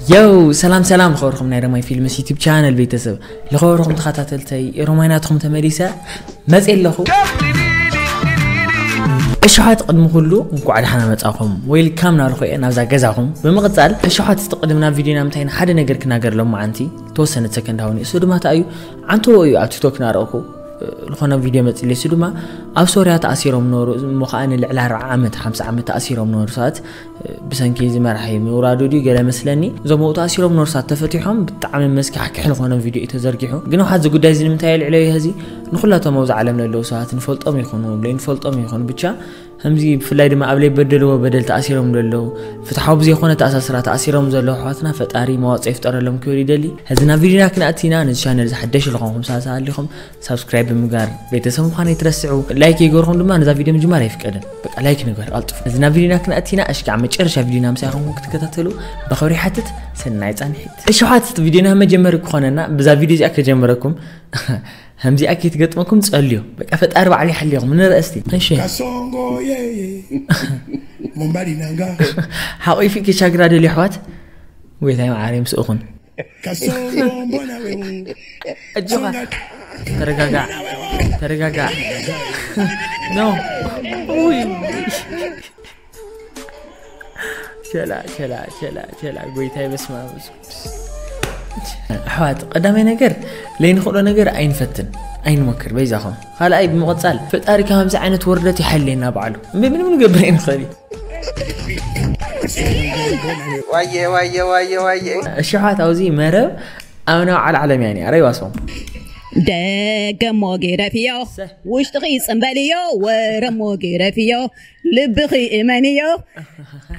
የው ሰላም ሰላም፣ ዝኸበርኩም ናይ ረማይ ፊልምስ ዩቲብ ቻነል ቤተሰብ፣ ዝኸበርኩም ተኸታተልተይ፣ ሮማይ ናትኩም ተመሊሰ መጽእ ኣለኹ። እሽሓት፣ ቅድሚ ኩሉ እንኳዕ ደሓና መጻኹም፣ ዌልካም ናልኹ እየ ናብዛ ገዛኹም። ብምቕጻል እሽሓት፣ እስቲ ቅድሚ ናብ ቪዲዮና ምታይና ሓደ ነገር ክናገር ሎማዓንቲ ተወሰነ ሰከንድ ሃውኒ። እሱ ድማ እንታይ እዩ? ዓንተቦ እዩ ኣብ ቲክቶክ ናረእኩ ዝኾነ ቪድዮ መጽለይ። እሱ ድማ ኣብ ሶርያ ተኣሲሮም ነበሩ። እሞ ከዓ ንልዕሊ ኣርብዓ ዓመት፣ ሓምሳ ዓመት ተኣሲሮም ነበሩ ሰባት። ብሰንኪ እዚ መራሒ ምውራዱ ድዩ ገለ መስለኒ። እዞም ኣብኡ ተኣሲሮም ነበሩ ሰባት ተፈቲሖም፣ ብጣዕሚ መስካሕክሕ ዝኾነ ቪድዮ እዩ ተዘርጊሑ። ግን ውሓት እዚ ጉዳይ እዚ ንምንታይ የልዕለዮ ህዚ? ንኹላቶም ኣብዚ ዓለም ለለዉ ሰባት ንፈልጦም ይኹኑ፣ ዘይንፈልጦም ይኹኑ፣ ብቻ ከምዚ ብፍላይ ድማ ኣብ ዘይበደልዎ በደል ተኣሲሮም ዘለዉ፣ ፍትሓዊ ብዘይኮነ ተኣሳስራ ተኣሲሮም ዘለዉ ኣሕዋትና ፈጣሪ መዋፅኦ ይፍጠረሎም ክብል ይደሊ። ሕዚ ናብ ቪድዮና ክንኣቲ ኢና። ነዚ ቻነል እዚ ሓደሽ ዝኾንኩም ሰባት ሃሊኹም ሳብስክራይብ ብምግባር ቤተሰብ ምዃን ኣይትረስዑ። ላይክ ይገርኹም ድማ ነዛ ቪድዮ ምጅማር ኣይፍቀድን። በቃ ላይክ ንግበር ቀልጥፉ። ነዚ ናብ ቪድዮና ክንኣቲ ኢና። እሽካዕ መጨረሻ ቪድዮና ምሳይ ኹም ክትከታተሉ ብኽብሪ ይሓትት። ሰናይ ጻንሒት። እሺ፣ ሓትት ቪድዮና መጀመሪ ክኾነና ብዛ ቪድዮ እዚኣ ከጀምረኩም። ከምዚኣ ከይትገጥመኩም ጸልዩ። በቃ ፈጣሪ ባዕሉ ይሓልየኩም። ንረእስቲ። እሺ። Kasongo, yeah, yeah. Mombali nanga. ሓቂፊ ክሻግራ ደልዩ ኣሕዋት። ጎይታይ መዓሪ ምስእኹን። Kasongo, mbona we. ኣጆኻ። ተረጋጋዕ። ተረጋጋዕ። ኖ። ውይ። ቸላ፣ ቸላ፣ ቸላ፣ ቸላ። ጎይታይ በስመ ኣብ ወመንፈስ ቅዱስ። ኣሕዋት፣ ቀዳማይ ነገር፣ ለይንኽእሎ ነገር ኣይንፈትን፣ ኣይንሞክር፣ በይዛኹም። ካልኣይ ብምቕጻል፣ ፈጣሪ ካብ ከምዚ ዓይነት ውርደት ይሓልየና ባዕሉ። እምቢ ምንም ንገብር ኣይንኽእል እዩ። ዋየ፣ ዋየ፣ ዋየ፣ ዋየ። እሺ፣ ኣሕዋት፣ ኣብዚ መረብ ኣብ ናይ ዓለም እያ እኒኣ፣ ረይዋሶም። ደገ እሞ ግደፍዮ፣ ሰ- ውሽጥኺ ጽንበልዮ፣ ወረ እሞ ግደፍዮ፣ ልብኺ እመንዮ፣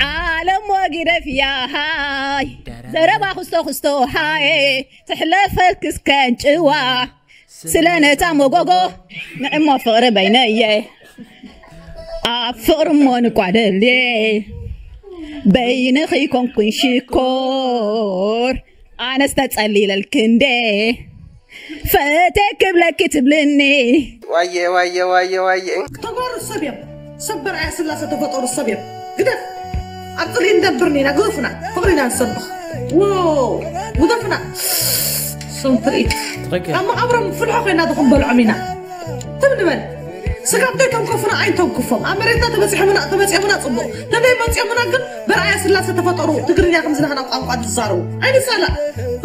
ዓለም እሞ ግደፍያ፣ ሃይ። ዘረባ ክስቶ ክስቶ፣ ሃይ። ትሕለፈልክ እስከ እንጭዋ፣ ስለ ነታ መጎጎ፣ ንዕሞ ፍቕሪ በይነየ። ኣብ ፍቕሪ እሞ ንቋደልየ፣ በይንኺ ኮንኩን ሽኮር፣ ኣነስ ተጸሊለልክ እንዴ፣ ፈቴ ክብለኪ ትብልኒ። ዋየ፣ ዋየ፣ ዋየ፣ ዋየ። ተጋሩ ሰብ እዮም። ሰብ በርኣያ ስላሰ ተፈጠሩ ሰብ እዮም። ግደፍ። ኣብ ጽልኢ ንደብርኒ ኢና፣ ግደፉና። ፍቕሪ ኢና ንሰብኽ። ዎ፣ ግደፉና። ሶም ትርኢት። ትኽክል። ኣብ መቓብሮም ፍልሖ ኮይና ዶ ክንበልዖም ኢና? ትም ንበል። ስጋብ ዘይተንከፉና ኣይንተንክፎም። ኣብ መሬትና ተበጺሖምና፣ ተበጺሖምና ጽቡቕ። ተዘይመጺኦምና ግን በርኣያ ስላሰ ተፈጠሩ ትግርኛ ከም ዝናህና ቋንቋ ዝዛረቡ። ኣይንሳላእ።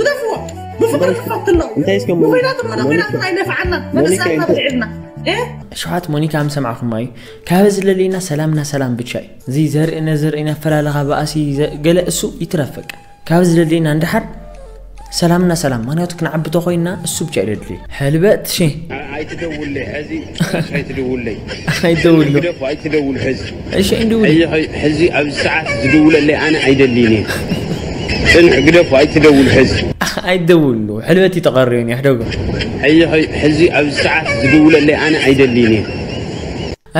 ግደፍዎ። ብፍቕሪ ንፈትኖ። እንታይ እስከ ሞኒ-፣ ብኹናት እሞ ሞኒካ፣ ንኹናት ኣይነፍዓና። ሞኒካ መንእሰያትና እንታይ? በልዕልና። እ? ኣሽሓት ሞኒካ ምስ ሰማዕኹማ እዩ። ካብ ዝደለየና ሰላምና ሰላም ብቻ እዩ። እዚ ዘርእነ ዘርእነ ኣፈላለኻ ባእሲ ዘ-፣ ገለ እሱ ይትረፍ በቃ። ካብ ዝደለየና እንድሓር ሰላምና ሰላም። ምኽንያቱ ክንዓቢ ተኾይንና እሱ ብቻ እዩ ዘድልዮ። ሕልበት ሺ። ኣ-፣ ኣይትደውለይ፣ ሕዚ ኣይትደውለይ። ኣይትደውሉ። ግደፎ፣ ኣይትደውል ሕዚ። እሺ፣ ኣይንደውል። ሕዚ፣ ሕዚ ኣብዚ ሰዓት ዝድውለለይ ኣነ ኣይደልይን እየ። ጽንሕ፣ ግደፎ፣ ኣይትደውል ሕዚ። ኣይትደውሉ። ሕልበት እዩ ተቐርዩ፣ ይሕደጎ። ሕዚ፣ ሕዚ ኣብዚ ሰዓት ዝድውለለይ ኣነ ኣይደልይን እየ።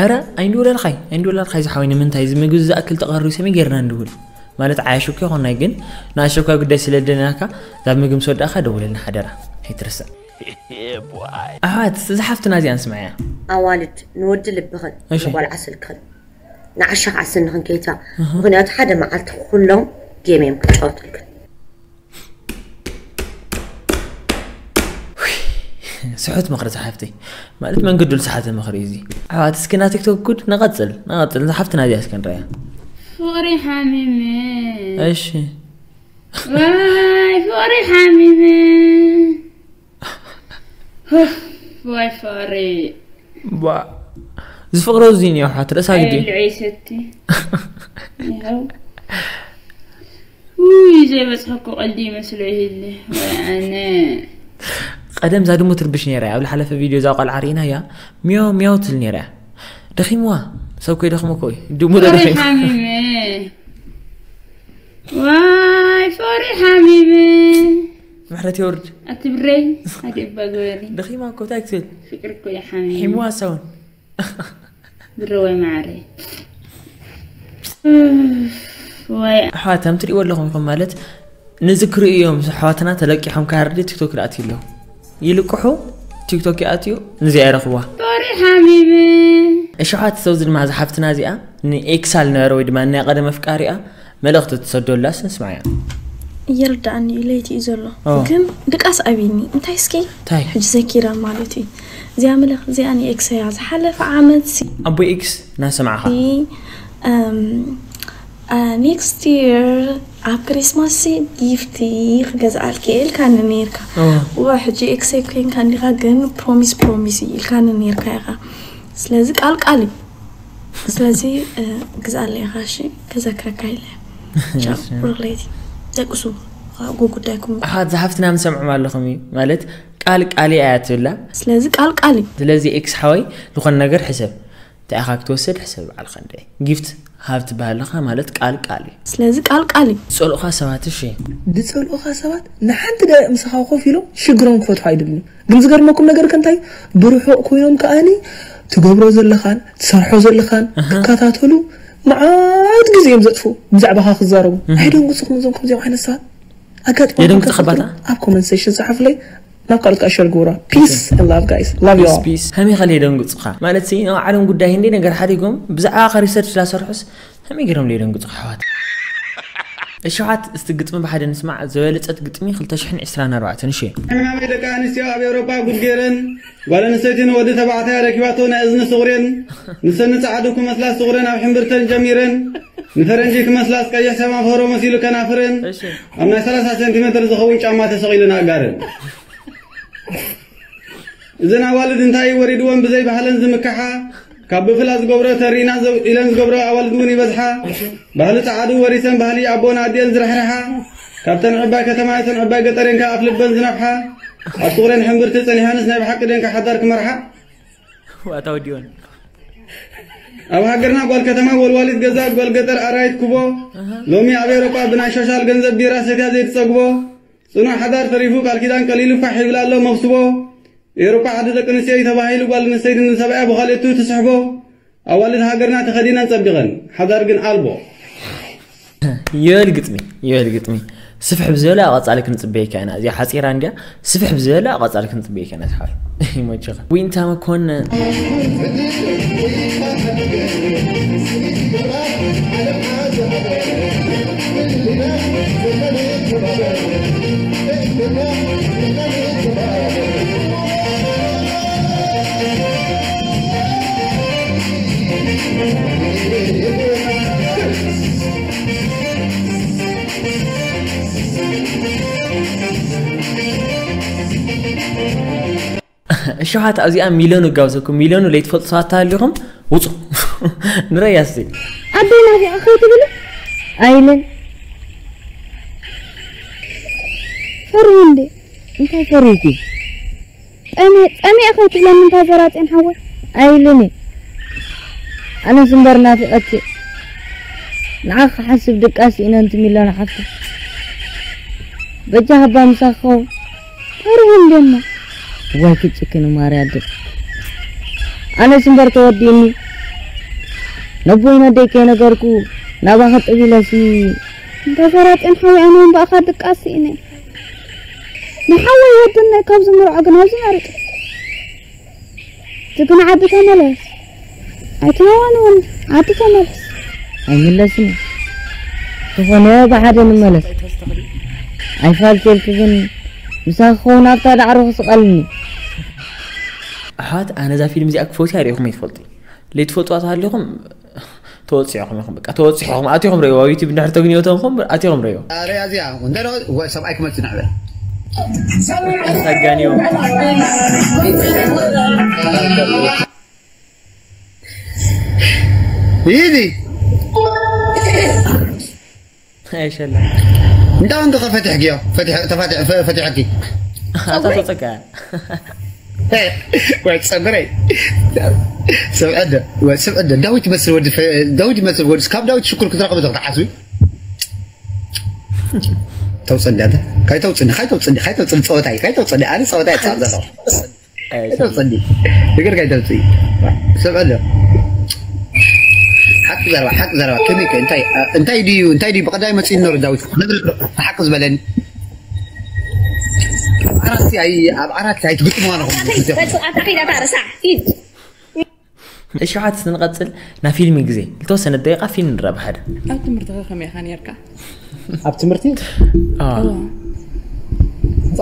ኧረ፣ ኣይንድውለልኻይ፣ ኣይንድውለልኻይ ዝሓወይ፣ ንምንታይ እዚ ምግቢ ዝኣክል ተቐርዩ ሰመይ ጌርና ንድውል? ማለት ዓያሹኪ ይኾናይ፣ ግን ንኣሸኳይ ጉዳይ ስለ ደለናካ፣ እዛ ምግቢ ምስ ወዳእካ ደውለልና ሓደራ። ኣይትርስዕ። ኣሕዋት፣ እዛ ሓፍትና እዚኣ ንስምዓያ። ኣዋልድ ንወዲ ልብኽን እሺ። ንቆልዓ ስልክኽን ንዓሻ ከዓ ስንኽን ከይታ። ኣሃ። ምኽንያቱ ሓደ መዓልቲ ኩሎም ጌም እዮም ክጫወቱልክን። ስሑት ምኽሪ ዝሓፍተይ። ማለት መንገዱ ዝሓተ ምኽሪ እዩ እዚ። ኣሕዋት፣ እስኪ ና ቲክቶክ ጉድ ንቐጽል፣ ንቐጽል። እዛ ሓፍትና እዚኣ እስከ ንረኣያ። ፍቕሪ ሓሚመ። እሺ። ዋይ ፍቕሪ ሓሚመ። ኡፍ፣ ዋይ ፍቕሪ። ባ-፣ ዝፍቕሮ እዚ እኒኦ፣ ሓት ርእሳ ግዲ። ኣይልዕይ ሰቲ። ይኸው። ውይ፣ ዘይበጽሐኩ ቀልዲ ይመስሎ ይህሊ። ወይ ኣነ። ቀደም እዛ ድሙ ትርብሽ ነይራ እያ። ኣብ ዝሓለፈ ቪድዮ እዛ ቆልዓ ርኢናያ፣ ሚያው ሚያው ትብል ነይራ እያ። ደኺምዋ፣ ሰብ ኮይ ደኽሞ ኮይ። ድሙ ዶ ፍቕሪ ደኺም? ሓሚመ። ዋይ፣ ፍቕሪ ሓሚመ። ምሕረት የውርድ። ኣቲ ብረይ፣ ኣቲ እባ ግበሪ። ደኺማ እኮ፣ እንታይ ክትብል? ፍቅሪ እኮ ይሓምም። ሒምዋ ሳውን። ብረ ወይ ማዕረ። ወይ ኣሕዋት፣ ከም ትሪእዎ ኣለኹም ኢኹም ማለት፣ ንዚ ክርእዩ እዮም ኣሕዋትና ተለቂሖም ካርዲ ቲክቶክ ዝኣትዩ ኣለዉ። ይልቅሑ፣ ቲክቶክ ይኣትዩ፣ ንዚኣ ይረኽብዋ። ፍቕሪ ሓሚመ። እሺ ኣሕዋት፣ ሰው እዚ ድማ እዛ ሓፍትና እዚኣ ንኤክሳ ዝነበረ ወይ ድማ ናይ ቀደም ኣፍቃሪኣ መልእኽቲ ትሰደላስ ንስማያ። ይርዳእኒ እዩ፣ ለይቲ እዩ ዘሎ። ኦ። ግን ድቃስ ኣብይኒ። እንታይ እስኪ? እንታይ? ሕጂ ዘኪረ ማለት እዩ። እዚኣ ምልኽ፣ እዚኣ ንኤክሰያ ዝሓለፈ ዓመት ሲ- ኣቦይ ኤክስ እናሰማዕኻ። ሲ-፣ እም፣ አ፣ ኔክስት ይር ኣብ ክሪስማስ ሲ ጊፍቲ ክገዝኣልኪ እየ ኢልካኒ ነይርካ። ኦ። ዋ፣ ሕጂ ኤክሰይ ኮይንካ እንዲኻ፣ ግን ፕሮሚስ ፕሮሚስ እዩ ኢልካኒ ነይርካ ኢኻ። ስለዚ ቃል ቃል እዩ። ስለዚ፣ እ፣ ግዝኣለይ ኢኻ፣ እሺ? ከዘክረካ ኢለ። ቻው፣ እሺ። ብሩኽ ለይቲ። ደቅሱ፣ ጉዳይኩም። ኣሓት ዝሓፍትና ምሰምዕም ኣለኹም እዩ። ማለት፣ ቃል ቃል እያ ትብላ። ስለዚ ቃል ቃል እዩ። ስለዚ ኤክስ ሓወይ፣ ዝኾነ ነገር ሕሰብ። እንታይ ኢኻ ክትወስድ ሕሰብ ባዕልኻ እንደ ጊፍት ሃብ ትበሃል ኣለኻ ማለት ቃል ቃል እዩ። ስለዚ ቃል ቃል እዩ። ዝጸልኡኻ ሰባት፣ እሺ። ዝጸልኡኻ ሰባት ንሓንቲ ደቂቕ ምሳኻ ኮፍ ኢሎም ሽግሮም ክፈትሑ ኣይደልዩን። ግን ዝገርመኩም ነገር ከ እንታይ? ብርሑቕ ኮይኖም ከኣኒ ትገብሮ ዘለኻን ትሰርሖ ዘለኻን ኣሃ። ክከታተሉ መዓት ግዜ እዮም ዘጥፍኡ ብዛዕባኻ ክዛረቡ። እህ። ኣይደንግጹኹም እዞም ከምዚኦም ዓይነት ሰባት? ኣጋጥሞም የደንግጹ ከ ከባታ? ኣብ ኮመንት ሴክሽን ጸሓፉለይ። ናብ ካልኦት ከኣ ሸር ግበሩ። ፒስ and love, guys. Love you all. ፒስ፣ ፒስ። ከመይ ከለ የደንግጹኻ? ማለት ሲ፣ ናይ ዓለም ጉዳይ እንደ ነገር ሓዲጎም ብዛዕባኻ ሪሰርች ላሰርሑስ ከመይ ገይሮም ለየደንግጹኻ ኣሕዋት? እሺ ኣሕዋት፣ እስቲ ግጥሚ ብሓደ ንስማዕ። ዝበለጸት ግጥሚ ክልተ ሽሕን ዕስራን ኣርባዕተን፣ እሺ። ሕማመይ ደቂ ኣንስትዮ ኣብ ኤውሮጳ ጉድ ገይረን፣ ጓል ኣንስተይቲ ንወዲ ተባዕታይ ኣረኪባቶ ናይ እዝኒ ስቑሬን፣ ንሰን ንጸዓዱ ክመስላ ስቑሬን ኣብ ሕምብርተን ጀሚረን፣ ንፈረንጂ ክመስላስ ቀይሕ ሰማፎሮ መሲሉ ከናፍረን፣ እሺ። ኣብ ናይ ሰላሳ ሴንቲሜትር ዝኸውን ጫማ ተሰቒሉ ንኣጋረን። እዘን ኣዋልድ እንታይ እዩ ወሪድወን ብዘይ ባህለን ዝምክሓ፣ ካብ ብፍላ ዝገብሮ ተሪእና ዘው-፣ ኢለን ዝገብሮ ኣዋልድ እውን ይበዝሓ። ባህሊ ጸዓዱ ወሪሰን ባህሊ ኣቦን ኣዲአን ዝረሕርሓ፣ ካብተን ዕባይ ከተማ እተን ዕባይ ገጠሬን ከኣ ኣፍ ልበን ዝነፍሓ፣ ኣብ ስቑሬን ሕምብርቲ ጸኒሐንስ ናይ ብሓቂ ደንካ ሓዳር ክመርሓ። ዋታ ወዲኦን። ኣብ ሃገርና ጓል ከተማ ወልዋሊት ገዛ ጓል ገጠር ኣራይት ኩቦ፣ ኣሃ። ሎሚ ኣብ ኤውሮጳ ብናይ ሾሻል ገንዘብ ቢራ ሰትያ ዘይትጸግቦ፣ ጽኑዕ ሓዳር ተሪፉ ቃል ኪዳን ቀሊሉ ፋሕ ይብል ኣሎ መብስቦ። ኤውሮጳ ዓዲ ደቂ ኣንስትዮ እዩ ተባሂሉ ጓል ኣንስተይቲ ንሰብኣያ ብኻልእቱ ትስሕቦ። ኣዋልድ ሃገርና ተኸዲነን ጸቢቐን፣ ሓዳር ግን ኣልቦ። ይበል ግጥሚ፣ ይበል ግጥሚ። ስፍሕ ብዝበለ ኣብ ቀጻሊ ክንጽበየካ ኢና። እዚኣ ሓጺራ እንድያ። ስፍሕ ብዝበለ ኣብ ቀጻሊ ክንጽበየካ ኢና፣ ዝሓወይ። ይመችኻ። ዊንታ መኮንን። እሺ፣ ሓት ኣብዚኣ ሚልዮን እጋብዘኩም። ሚልዮን ለይትፈልጡ ሰባት ተሃሊኹም ውጹ። ንረያ እስቲ። ኣደይ ናፊቐ ከይትብሉ? ኣይልን። ፈርሁ እንዴ? እንታይ ፈሪህኪ? ጸሚእ-፣ ጸሚእ ከይትብለኒ እንታ ዘራጼን ሓወይ? ኣይልን እየ። ኣነስ እምበር ናፊቐኪ። ንዓኺ ክሓስብ ድቃስ ኢነ እንቲ ሚልዮን ሓፍቲ። በጃ ሃባ ምሳኺ ክኸውን። ፈሪሁ እንዴ እሞ? ዋይ ክትጭክኒ ማርያ ኣደ። ኣነስ እምበር ተወዲእኒ። ነቦይ ነደይ ከይነገርኩ ናባኺ ጥብ ኢለሲ። እንተ ዘራጤን ሓወይ ኣነ እውን ብኣኻ ድቃስ ስኢነ። ንሓወይ ወድነ ካብዚ ምርዖ ግን ኣብዚ መሪጡ። ትግን ዓዲ ተመለስ። ኣይትነዋንውን ዓዲ ተመለስ። ኣይምለስን። ዝኾነ ብሓደ ንመለስ። ኣይፋል ኬልክ ግን ምሳኺ ክኸውን ኣብታ ዳዕሮ ክስቐልኒ። ኣሕዋት፣ ኣነ እዛ ፊልም እዚኣ ክፈትያ ርኢኹም ኣይትፈልጡ። ለይትፈልጥዋ ተሃሊኹም ተወጺኹም ኢኹም። በቃ ተወጺኹም። ኣቲኹም ረእይዋ። ኣብ ዩቲዩብ እንድሕር ተግንዮ ተንኹም፣ ኣቲኹም ረእይዋ። ኣረ ኣዚኣ፣ እንታይ ዶ፣ ወ-፣ ሰብኣይ ክመጽእ ንዕበ። ኣታጋንዮ። ይዚ። ኣይሸለም። እንታይ እንተ ፈትሕክዮ? ፈትሕ-፣ ተፈትሕ-፣ ፈ-፣ ፈትሐኪ። ኣታ ተጸጋ። ወይ ጸጉረይ። ስምዐ ዶ፣ ወይ ስምዐ ዶ። ዳዊት ይመስል ወዲ ፈ-፣ ዳዊት ይመስል ወዲ፣ ካብ ዳዊት ሽኩር ክትረኽቢ ዶ ክትሓስቢ? ተውፅእኒ፣ ኣንተ። ካይተውፅእኒ፣ ካይተውፅእኒ፣ ካይተውፅእኒ፣ ፀወታይ፣ ካይተውፅእኒ፣ ኣነ ፀወታይ እፃወት ዘለኹ። ኣይተውፅእኒ። ነገር ካይተውፅእ። ስምዐ ዶ። ሓቂ ዘረባ፣ ሓቂ ዘረባ። ከመይ ከ፣ እንታይ፣ እንታይ ድዩ፣ እንታይ ድዩ ብቐዳይ መፂኡ ነሩ ዳዊት? ነግር፣ ሓቂ ዝበለኒ። ኣብ ዓራት ኣይ-፣ ኣብ ዓራት ኣይትግጥምዋ ነኹም። ፈጽቓ ተኺዳ ታርሳ። ሂድ። እሺ፣ ሓትስ ንቐጽል። ናብ ፊልም ግዜ። ዝተወሰነ ደቂቓ ፊልም ንረብ ሓደ። ኣብ ትምህርትኻ ከመይ ኢኻ ነርካ? ኣብ ትምህርቲ ኣዎ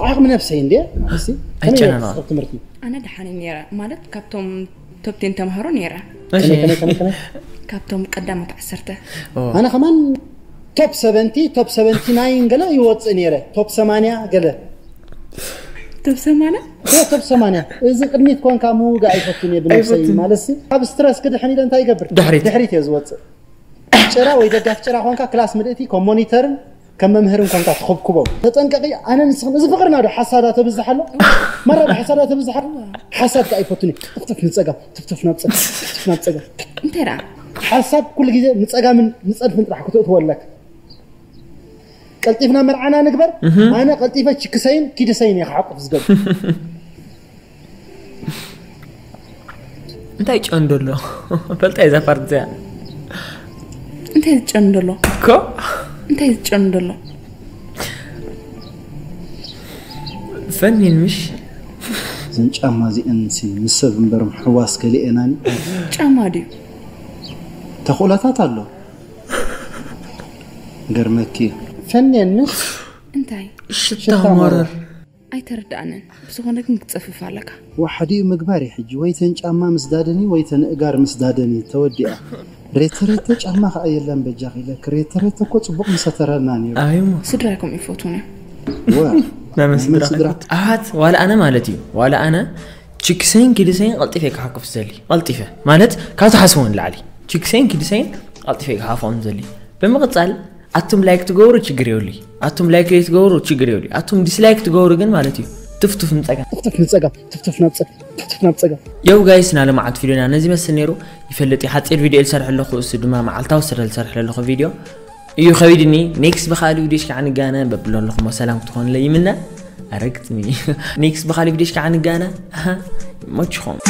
ዓቕሚ ነብሰይ እንዴ? እስቲ ከመይ ኣይጨነና። ኣብ ትምህርቲ ኣነ ደሓን ነይረ ማለት ካብቶም ቶፕቴን ተምሃሮ ነይረ። እሺ ከመይ ከመይ ከመይ ከመይ ካብቶም ቀዳሞት ዓሰርተ ኦ፣ ኣነ ከማን ቶፕ ሰቨንቲ ቶፕ ሰቨንቲ ናይን ገለ ይወፅእ ነይረ፣ ቶፕ ሰማንያ ገለ። ቶብ ሰማንያ ቶፕ ሰማንያ እዚ ቅድሚት ኮንካ ምውጋእ ኣይፈቱን እየ ብነብሰይ። ኣይፈቱን። ማለትሲ ኣብ ስትረስ ክድሕን ኢለ እንታይ ይገብር? ድሕሪት። ድሕሪት እየ ዝወፅእ። ጭራ ወይ ደጋፊ ጭራ ኮንካ ክላስ ምልእቲ ከም ሞኒተርን ከም መምህርን ኮንካ ትኸብክቦም። ተጠንቀቂ። ኣነ ንስኽን እዚ ፍቅርና ዶ ሓሳዳ ተብዝሕ ኣሎ? መራ ዶ ሓሳዳ ተብዝሕ ኣሎ? ሓሳድ ከኣ ኣይፈቱን እየ። ትፍትፍ ንፀጋም ትፍትፍ ናብ ፀጋም ትፍትፍ ናብ ፀጋም። እንታይ ደኣ ሓሳብ ኩሉ ግዜ ንፀጋምን ንፀድፍን ጥራሕ ክትእትወለክ። ቀልጢፍና መርዓና ንግበር። ኣነ ቀልጢፈ ችክሰይን ኪድሰይን እየ ክሓቁፍ ዝገብር። እንታይ ጨን ደሎ ፈልጣ እዛ ፓርት እዚኣ እንታይ ዝጨኑ ደሎ እኮ እንታይ ዝጨኑ ደሎ ፈኒን ምሽ እዘን ጫማ እዚአን ሲ ምስ ሰብ እምበር ምሕዋስ ከሊኤናኒ። ጫማ ድዩ ተኽእሎታት ኣሎ። ገርመኪ እዩ። ፈንየን ምስ እንታይ ሽታ መረር ኣይተረዳእንን ብዝኾነ ግን ክትፀፍፍ ኣለካ ዋሓዲኡ ምግባር እዩ ሕጂ። ወይ ተን ጫማ ምስ ዳደኒ ወይ ተን እጋር ምስ ዳደኒ ተወዲኣ። ሬተ ሬተ ጫማ ከዓ የለን በጃኽ ኢለክ። ሬተ ሬተ እኮ ፅቡቕ ምሰተረልና ነይሩ። ኣዩ ስድራይ ከምኡ ይፈትዉን እዮም ወ ናመን ናይ መን ስድራ ስድራ? ኣሓት ዋላ ኣነ ማለት እዩ ዋላ ኣነ ችክሰይን ኪድሰይን ቀልጢፈ ክሓኩፍ ዝደሊ ቀልጢፈ ማለት ካብ ትሓስቦ ንላዕሊ ችክሰይን ኪድሰይን ቀልጢፈ ክሓፎም ዝደሊ ብምቕፃል ኣቱም ላይክ ትገብሩ ችግር የብሉ ኣቱም ላይክ ትገብሩ ችግር የብሉ ኣቱም ዲስላይክ ትገብሩ ግን ማለት እዩ ትፍቱፍ ንፀጋ ትፍትፍ ንፀጋም ትፍትፍ ናብ ፀ ትፍትፍ ናብ ፀጋም የው ጋይስ ናለማዓት ቪዲዮና ነዚ መስል ነይሩ ይፈልጥ ሓፂር ቪዲዮ ዝሰርሕ ኣለኹ እሱ ድማ መዓልታዊ ስረ ዝሰርሕ ኣለኹ ቪዲዮ እዩ ከቢድኒ ኔክስት ብካሊ ቪዲዮሽ ከዓ ንጋነ በብሎ ኣለኹሞ ሰላም ክትኾንለ ይምነ ኣረግጥሚ ኔክስት ብካሊ ቪዲዮሽ ከዓ ንጋነ ኣሃ ይመችኹም